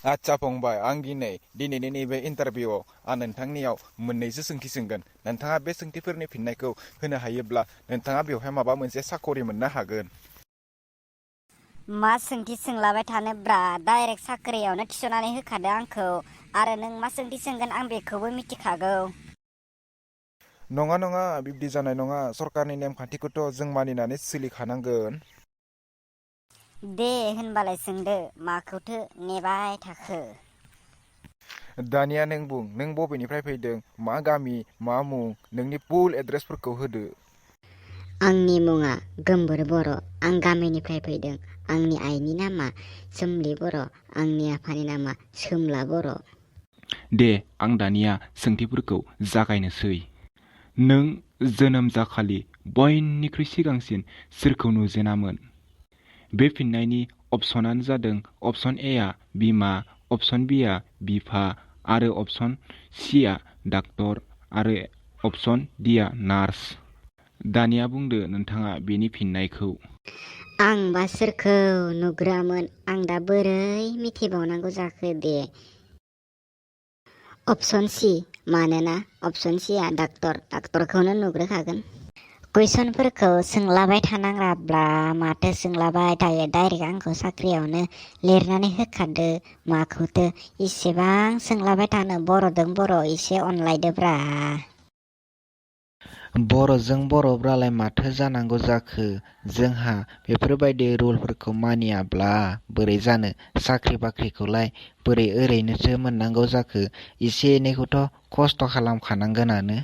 आच्छा फंबाय आं दिनैनि नैबे इन्टारभिउआव आं नोंथांनियाव मोननैसो सोंथि सोंगोन नोंथाङा बे सोंथिफोरनि फिननायखौ होनो हायोब्ला नोंथाङा बेवहाय माबा मोनसे साकरि मोननो हागोन। मा सोंथि सोंलाबाय थानोब्रा डाइरेक्ट साख्रियावनो थिसननानै होखादो आंखौ आरो नों मा सोंथि सोंगोन आं बेखौबो मिथिखागौ। नङा नङा बिब्दि जानाय नङा सरकारनि नेमखान्थिखौथ' जों मानिनानै सोलिखानांगोन। दे होनबालाय सोंदो माखौथो नेबाय थाखो। दानिया नों बुं नों बबेनिफ्राय फैदों मा गामि मा मुं नोंनि फुल एड्रेसफोरखौ होदो। आंनि मुङा गोमबोर बर'। आं गामिनिफ्राय फैदों। आंनि आइनि नामा सोमलि बर'। आंनि आफानि नामा सोमला बर'। दे आं दानिया सोंथिफोरखौ जागायनोसै। नों जोनोम जाखालि बयनिख्रुइ सिगांसिन सोरखौ नुजेनामोन? बे फिननायनि अपसनानो जादों अपसन ए आ बिमा, अपसन बि आ बिफा आरो अपसन सि आ डाक्टर आरो अपसन डि आ नार्स। दानिया बुंदो नोंथाङा बेनि फिननायखौ। आंबा सोरखौ नुग्रामोन आं दा बोरै मिथिबावनांगौ जाखो दे। अपसन सि मानोना अपसन सि आ डाक्टरखौनो नुग्रोखागोन। कुइसनफोरखौ सोंलाबाय थानांलाब्ला माथो सोंलाबाय थायो डाइरेक्ट आंखौ साख्रियावनो लिरनानै होखादो माखौथो इसेबां सोंलाबाय थानो बर'दों बर' एसे अनलायदोब्रा। बर'जों बर'ब्रालाय माथो जानांगौ जाखो जोंहा बेफोरबायदि रुलफोरखौ मानियाब्ला बोरै जानो साख्रि बाख्रिखौलाय बोरै ओरैनोसो मोननांगौ जाखो एसे एनैखौथ' खस्थ' खालामखानांगोनानो।